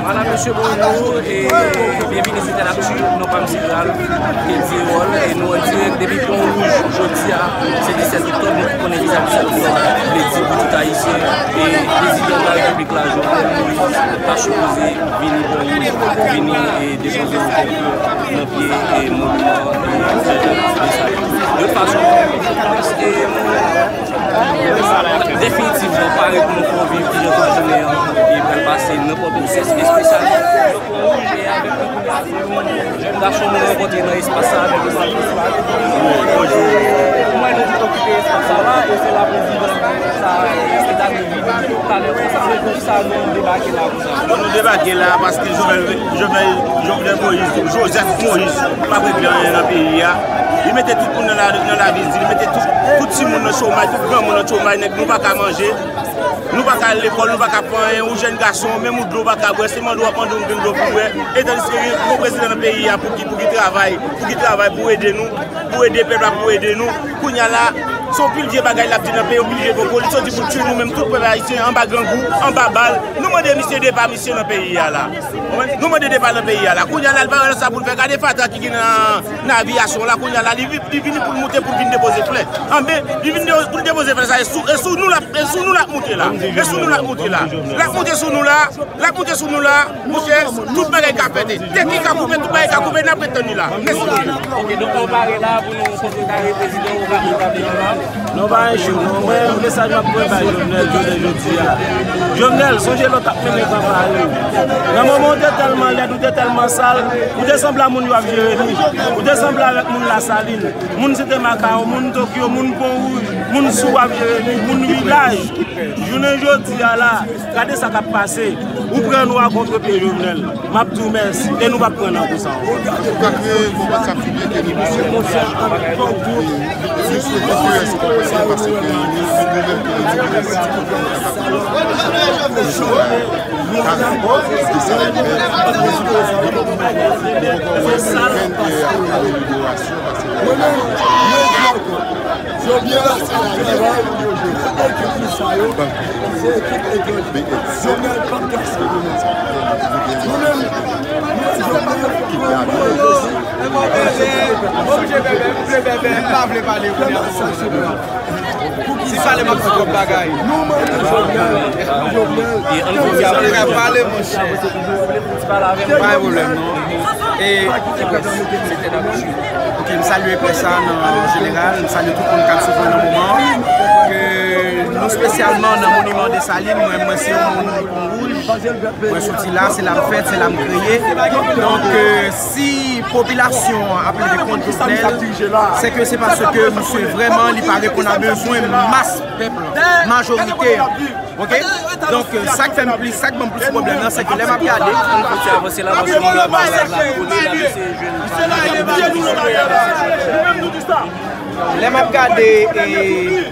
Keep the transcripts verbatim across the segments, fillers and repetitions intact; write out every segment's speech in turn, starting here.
Madam, mesye, bonjou e byenvini sou Tèl Aktu. Non pa m se Ralph Eddy Erol e nou an dirèk depi Pon Wouj. Jodi a, se disèt oktòb, nou tout konnen kisa disèt oktòb vle di pou tout Ayisyen. E prezidan de la Repiblik la, Jovenel Moïse, ta sipoze vini Pon Wouj, vini e depoze yon kèk flè nan pye e moniman e Jovenel Moïse. De tout fason, e nou Definitivman pare pou nou fè w viv kijan tout jounen an e pral pase nan Pòtoprens, espesyalman nan Pon Wouj e avèk popilasyon jèn gason nou rankontre nan espas sa a, avèk espas festival. Bonjou. Pou mwen, nou tout okipe espas sa la e se la prezidan sa a, e se ta nou vin talè konsa. Poukisa nou debake la konsa? Bon, nou debake la paske Jovenel, Jovenel, Jovenel Moïse, Joseph Moïse, pa regle anyen nan peyi a. Li mete tout moun nan la, nan lavil, li mete tout, tout timoun nan chomaj, tout granmoun nan chomaj, nèg nou pa ka manje, nou pa ka al lekòl, nou pa ka fè anyen, ou jèn gason, menm ou dlo ou pa ka bwè, se mande w ap mande yon grenn dlo pou bwè, etandiske gen yon prezidan nan peyi a pou ki, pou ki travay, pou ki travay pou ede nou, pou ede pèp la, pou ede nou. Kounye a la, se yon pil vye bagay l ap di nan peyi, yon pil vye koko, li soti pou tchwe nou menm tout pèp ayisyen anba grangou, anba bal. Nou mande misye depa misye nan peyi a la. Nou mande depa nan peyi a la. Kounye a la, l pa wè sa pou l fè. Gade fatra ki gen nan, nan aviyasyon la. Kounye a la, li, vi- li vini pou l moute, pou l vin depoze flè. Anben, li vin de- pou l depoze flè sa, e sou, e sou nou l ap, e sou nou l ap moute la. E sou nou l ap moute la. L ap moute sou nou la. L ap moute sou nou la. Monchè, tout bagay ka fèt. Tèt li ka koupe, tout bagay ka koupe, n ap ret tann li la. Mèsi. Ok, donk nou pare la pou nou kontre kare prezidan ou pa, ou pa vle la. Non, pa yon cho, non. Mwen, mesaj m ap voye bay Jovenel jounen jodi a. Jovenel, sonje lè w t ap mennen kanpay ou. Nan moman ou te tèlman lèd, ou te tèlman sal, ou te sanble a moun yo ap jere nou. Ou te sanble avèk moun Lasalin, moun Site Makawon, moun Tokyo, moun Pon Wouj, moun Sou ap jere nou, moun Vilaj. Jounen jodi a la, gade sa k ap pase. Ou pran nou a kontrepye Jovenel. M ap di w mèsi e nou p ap pran nan kou sa ankò. Ou ka kreye yon WhatsApp ki byen ke nou pase. Plis ke konferans, konferans, paske nou, nou menm ke nou di mèsi pou nou kapab. Paske sa nou fè, nou poko wè okenn amelyorasyon, paske Jovenel, tout ekip li sa yo, se ekip Edward. Jovenel p ap kase nou nan sa. Nou menm, nou wè Jovenel, nou wè Jovenel. Oblije bèbè, m vle bèbè, m pa vle pale kounye a. Si pale m ap fè twòp bagay. Nou mande Jovenel, Jovenel. Pale, monchè. Pa gen pwoblèm, non. E, ok, m salye près la nan jeneral, m salye tout moun k ap swiv mwen nan moman an. Ke nou espesyalman nan Moniman Desalin, mwen, mwen se yon moun Pon Wouj, mwen soti la, se la m fèt, se la m kreye. Donk, e, si popilasyon an ap leve kont Jovenel, se ke se paske misye vrèman, li pa reponn a bezwen mas pèp la, majorite an. Ok? Donk, e, sa k fè m plis, sa k ban m plis pwoblèm nan, se ke lè m ap gade, lè m ap gade, e,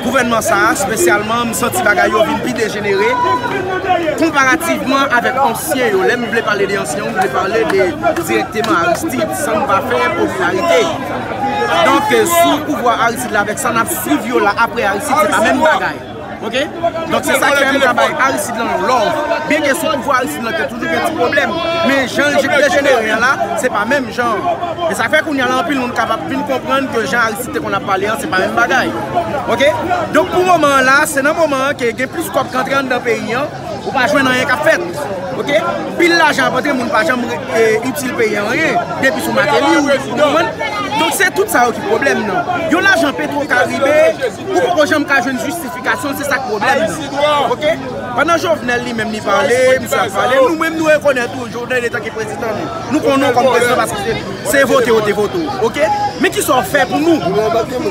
gouvènman sa a, espesyalman, m santi bagay yo vin pi dejenere konparativman avèk ansyen yo. Lè m vle pale de ansyen yo, m vle pale de dirèkteman Aristide, sa n pa fè popilarite. Donk, e, sou pouvwa Aristide la, avèk sa n ap swiv yo la apre Aristide, se pa menm bagay. Ok? Donk, se sa k fè m ka bay Aristide lan love. Byenke sou pouvwa Aristide lan te toujou gen ti pwoblèm, men jan l dejenere an la, se pa menm jan. E sa fè kounye a la, anpil moun kapab vin konprann ke jan Aristide te konn ap pale an, se pa menm bagay. Ok? Donk, pou moman an la, se nan moman an ke gen plis kòb k antre anndan peyi an, ou pa jwenn anyen k ap fèt. Ok? Pil lajan ap antre, moun pa janm, e, itil peyi an anyen. Depi sou Martelly, ou, ou konprann? Donk, se tout sa yo ki pwoblèm nan. Yon lajan Petro Caribe, ou poko janm ka jwenn jistifikasyon, se sa k pwoblèm nan. Ok? Pandan Jovenel li menm li pale, misye ap pale, nou menm nou rekonèt tou Jovenel etanke prezidan nou. Nou konnen w kòm prezidan paske se, se vote yo te vote w. Ok? Men kisa w fè pou nou?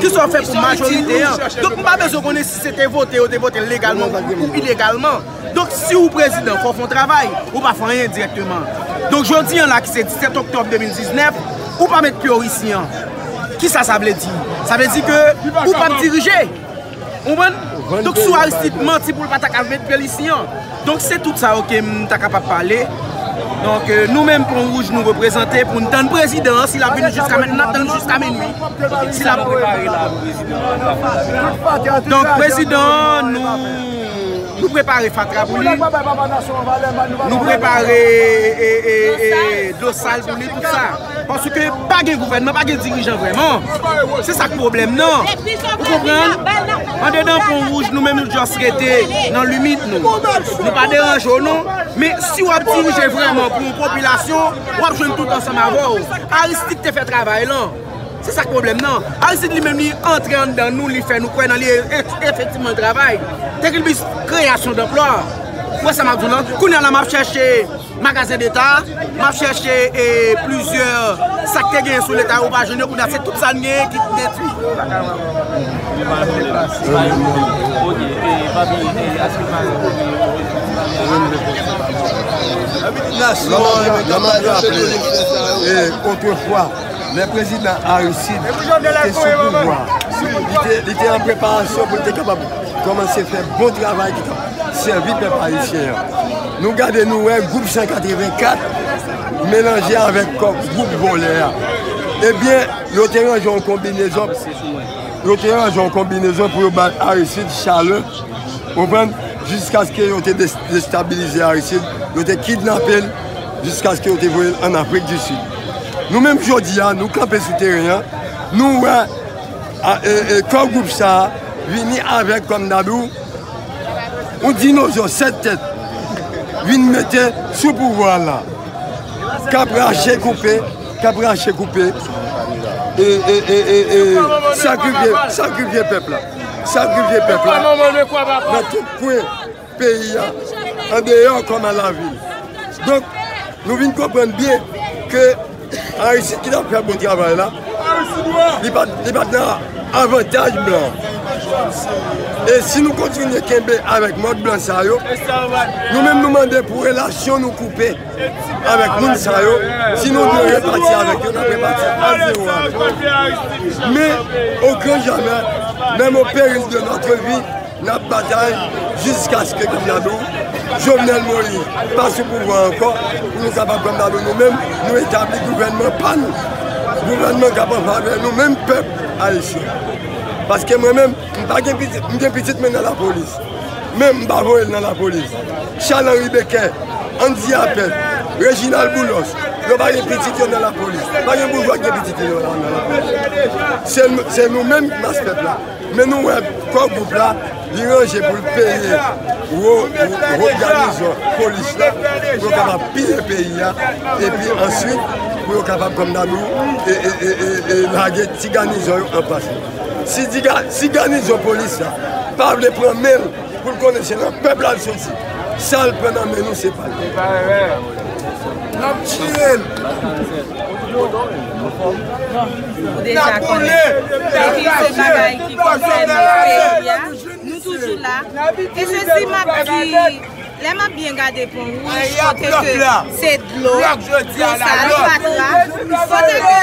Kisa w fè pou majorite an? Donk, m pa bezwen konnen si se te vote yo te vote legalman ou, ou ilegalman. Donk, si w prezidan, fò w fè yon travay, ou pa fè anyen dirèkteman. Donk, jodi an la, ki se disèt oktòb de mil diznèf, ou pa met pye w isi an. Kisa sa vle di? Sa vle di ke ou p ap dirije. Ou konprann? Donk, sou Aristide manti pou l pa ta ka met pye l isi an. Donk, se tout sa yo ke m ta kapab pale. Donk, e, nou menm, Pon Wouj, nou reprezante pou n tann prezidan an, si l ap vini jiska mentnan, n ap tann jiska minui. Si l ap prepare la pou prezidan an. Donk, prezidan an, nou Nou prepare fatra pou li. Nou prepare e, e, e, dlo sal pou li, tout sa. Paske pa gen gouvènman, pa gen dirijan vrèman. Se sa k pwoblèm nan. Ou konprann? Andedan Pon Wouj, nou menm nou just rete nan limit nou. Nou pa deranje w non. Men si w ap dirije vrèman pou yon popilasyon, w ap jwenn tout ansanm avè w. Aristide te fè travay lan. Se sa k pwoblèm nan. Aristide li menm li antre anndan nou, li fè nou kwè nan li e, e, efektivman l travay. Te gen plis kreyasyon danplwa. Ou wè sa m ap di w lan? Kounye a la m ap chèche magazen deta, m ap chèche e, plizyè sa k te genyen sou leta yo pa jwenn yo, kounye a se tout sa n genyen ki detwi. Lè prezidan Aristide te sou pouvwa, li te, li te an preparasyon pou l te kapab kòmanse fè bon travay ki t ap sèvi pèp ayisyen an. Nou gade, nou wè gwoup san katrevenkat melanje avèk kò-, gwoup vòlè a. Ebyen, yo te ranje yon konbinezon, yo te ranje yon konbinezon pou yo bay Aristide chalè, konprann, jiskaske yo te des-, destabilize Aristide, yo te kidnape l, jiskaske yo te voye l ann Afrik di Sid. Nou menm jodi a, nou kanpe sou teren an, nou wè a, e, e, kò gwoup sa a vini avèk, kòm dabou, yon dinozò sèt tèt vin mete sou pouvwa la, k ap rache koupe, k ap rache koupe, e, e, e, e, e, sakrifye, sakrifye pèp la, sakrifye pèp la nan tout kwen peyi a, andeyò kòm a lavil. Donk, nou vin konprann byen ke Aristide ki t ap fè bon travay la, li pa t, li pa t nan avantaj blan. E si nou kontinye kenbe avèk mòd blan sa yo, nou menm nou mande pou relasyon nou koupe avèk moun sa yo. Si nou dwe repati avèk yo, n ap repati a zewo avèk yo. Men, au grand jamais, même au péril de notre vie, n ap batay jiskaske, kòm n ap di w, Jovenel Moïse pa sou pouvwa ankò, pou nou kapab, kòm n ap di w, nou menm, nou etabli gouvènman pa nou. Gouvènman k ap an favè nou menm pèp ayisyen. Paske mwen menm, m pa gen pitit, m gen pitit mwen nan lapolis. Men m pa voye l nan lapolis. Charles Henri Becker, Andy Appel, Reginald Boulos, yo pa gen pitit yo nan lapolis. Pa gen boujwa ki gen pitit yo nan, nan lapolis. Se, se nou menm mas pèp la. Men nou wè kò gwoup la, li ranje pou l peye wo, wo, wo ganizon polis la, pou yo kapab piye peyi a, epi answit, pou yo kapab, kòm dabou, e, e, e, e, e lage ti ganizon yo an plas. Si ti ga-, si ganizon polis la pa vle pran men l pou l konnen se nan pèp la l soti, sa l pran nan men nou, se pa l. N ap tiye l. Ou deja konnen. Epi se bagay ki konsène peyi a. Nou toujou la. E se si m ap di, lè m ap byen gade Pon Wouj, kote ke se dlo, dlo sal, fatra, kote ke,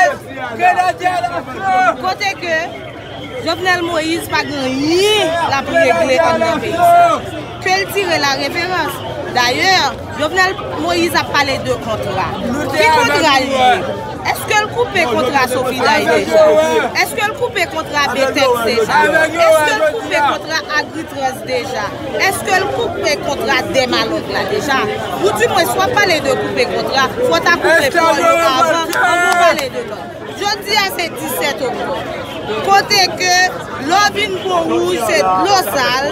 kote ke Jovenel Moïse pa gen anyen l ap regle anndan peyi sa. Ke l tire la referans. Dayè, Jovenel Moïse ap pale de kontra. Ki kontra l ye? Èske l koupe kontra Sofiday deja? Èske l koupe kontra Betex deja? Èske l koupe kontra Agritrans deja? Èske l koupe kontra Dèmalòk la deja? Ou di mwen, si w ap pale de koupe kontra, fò w ta koupe pò yo avan, anvan w pale de lòt. Jodi a se disèt oktòb. Kote ke lè w vin Pon Wouj, se dlo sal,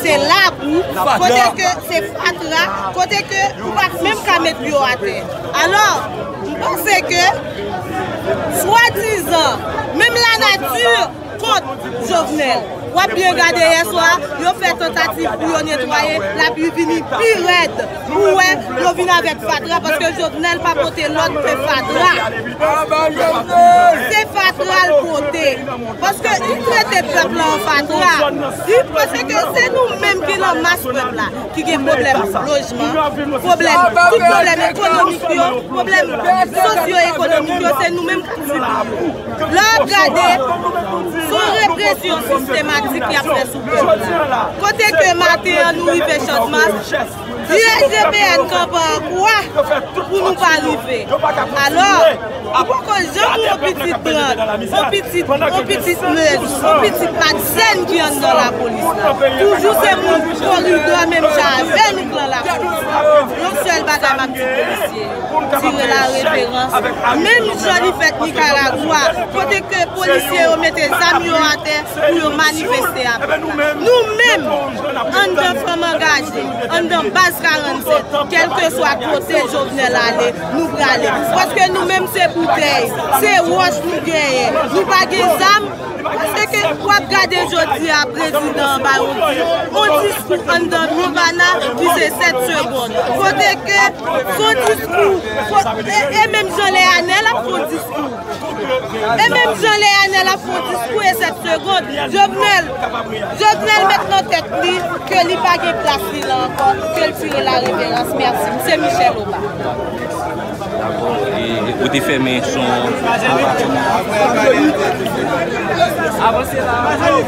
se labou, kote ke se fatra, kote ke ou pa t menm ka met pye w atè. Alò, m panse ke, swadizan, menm lanati kont Jovenel. W ap byen gade yèswa, yo fè tantativ pou yo netwaye, lapli vini pi rèd. Ou wè, yo vin avèk fatra, paske Jovenel pa pote lòt ke fatra. Se fatra l pote. Paske li trete pèp la an fatra. Li panse ke se nou menm ki nan mas pèp la ki gen pwoblèm lojman, pwoblèm, tout pwoblèm ekonomik yo, pwoblèm sosyo-ekonomik yo, se nou menm k ap sibi yo. Lè w ap gade, se yon represyon sistematik y ap fè sou pèp la. Kote ke maten an nou rive Channmas, Dirije peyi a, n kanpe an kwa pou nou pa rive. Alò, ou poko janm wè yon pitit blan, yon pitit, yon pitit mèz, yon pitit madzen ki anndan lapolis la. Toujou se moun koridò menm jan avè nou k lan lapolis. Yon sèl bagay m ap di polisye yo, tire la referans. Menm jan li fèt Nikaragwa, kote ke polisye yo mete zam yo atè pou yo manifeste avèk la. Nou menm, anndan fanm angaje, anndan baz karannsèt, kèlkeswa kote Jovenel ale, nou prale. Paske nou menm se boutèy, se wòch nou genyen. Nou pa gen zam, paske w ap gade jodi a prezidan an ba yon di-, yon diskou anndan Livana ki se sèt segonn. Kote ke se yon diskou, e, e menm jan Leanèl ap fè yon diskou. E menm jan Leanèl ap fè yon diskou e sèt segonn, Jovenel, Jovenel met nan tèt li ke li pa gen plas li la ankò, ke l tire la reverans. Mèsi. M se Michel Oba. Dakò, e, e ou te fèmen son. Avanse la. Se yon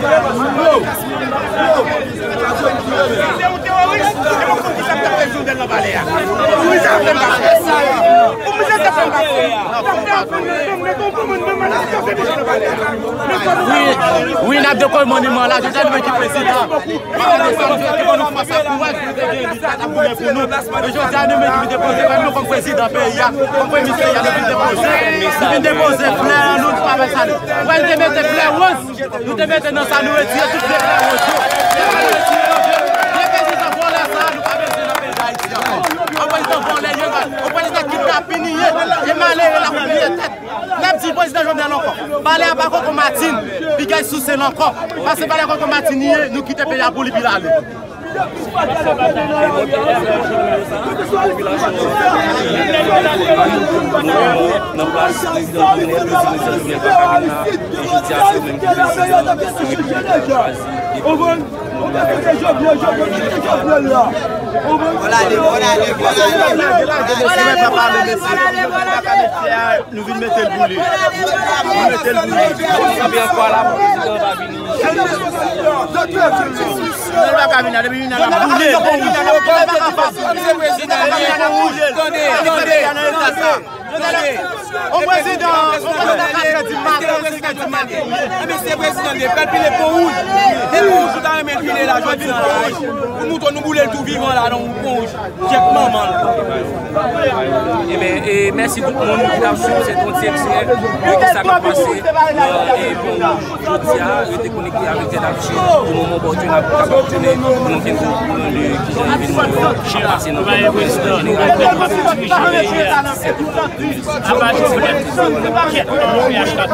teworis, se yon konn ki sa k t ap fè Jovenel nan palè a. Pou mizè sa fè m pa fè. Pou mizè sa fè m pa fè. Wi, wi, n ap dekomandeman la, Jovenel nou menm ki prezidan. Ki ban nou fòs ak kouraj pou nou te gen lita n ap goumen pou nou. E jodi a, nou menm ki vin depoze, nou kòm prezidan peyi a, kòm premye minis peyi a, nou vin depoze, nou vin depoze flè nou, nou pa fè sa nou. Wè, nou te mete flè woz. Nou te mete nan sa, nou retire tout vye flè woz yo. Nou retire yo. Vye prezidan vòlè sa, nou pa bezwen nan peyi Dayiti ankò. Yon prezidan vòlè, yon prezidan kidnapin li ye. E malere l ap bliye tèt. N ap di prezidan Jovenel ankò. Pale a pa koko matin, piga souse l ankò. Paske pale a koko matin li ye, nou kite peyi a pou li pi lale. Nan plas prezidan Jovenel, prezidan Jovenel pa ka vin la, e jodi a se yo menm ki prezidan Repiblik la chwazi. Vòlè, vòlè, vòlè, vòlè. Nou vin mete l pou li. Nou mete l pou li. Konbyen fwa la pou prezidan pa vini? Jovenel pa ka vin la, depi vin la, n ap boule l. Tande, tande, tande. On prezidan, on prezidan katrè di maten, senk è di maten. Ebyen, se prezidan de pèp, li le pon wouj. E pon wouj, ou ta renmen l file la, jodi a la, pou nou tou, nou boule l tou vivan la, nan yon pon wouj. Kèk manman l. Ebyen, e mèsi tout moun ki t ap swiv, se yon ti ekstrè de kisa k ap pase nan, e, Pon Wouj jodi a. Rete konekte avèk Zèdafich pou moman opòtin n ap kapab tounen pou nou vin konprann kijan evènman yo ap pase nan Pòtoprens an jeneral.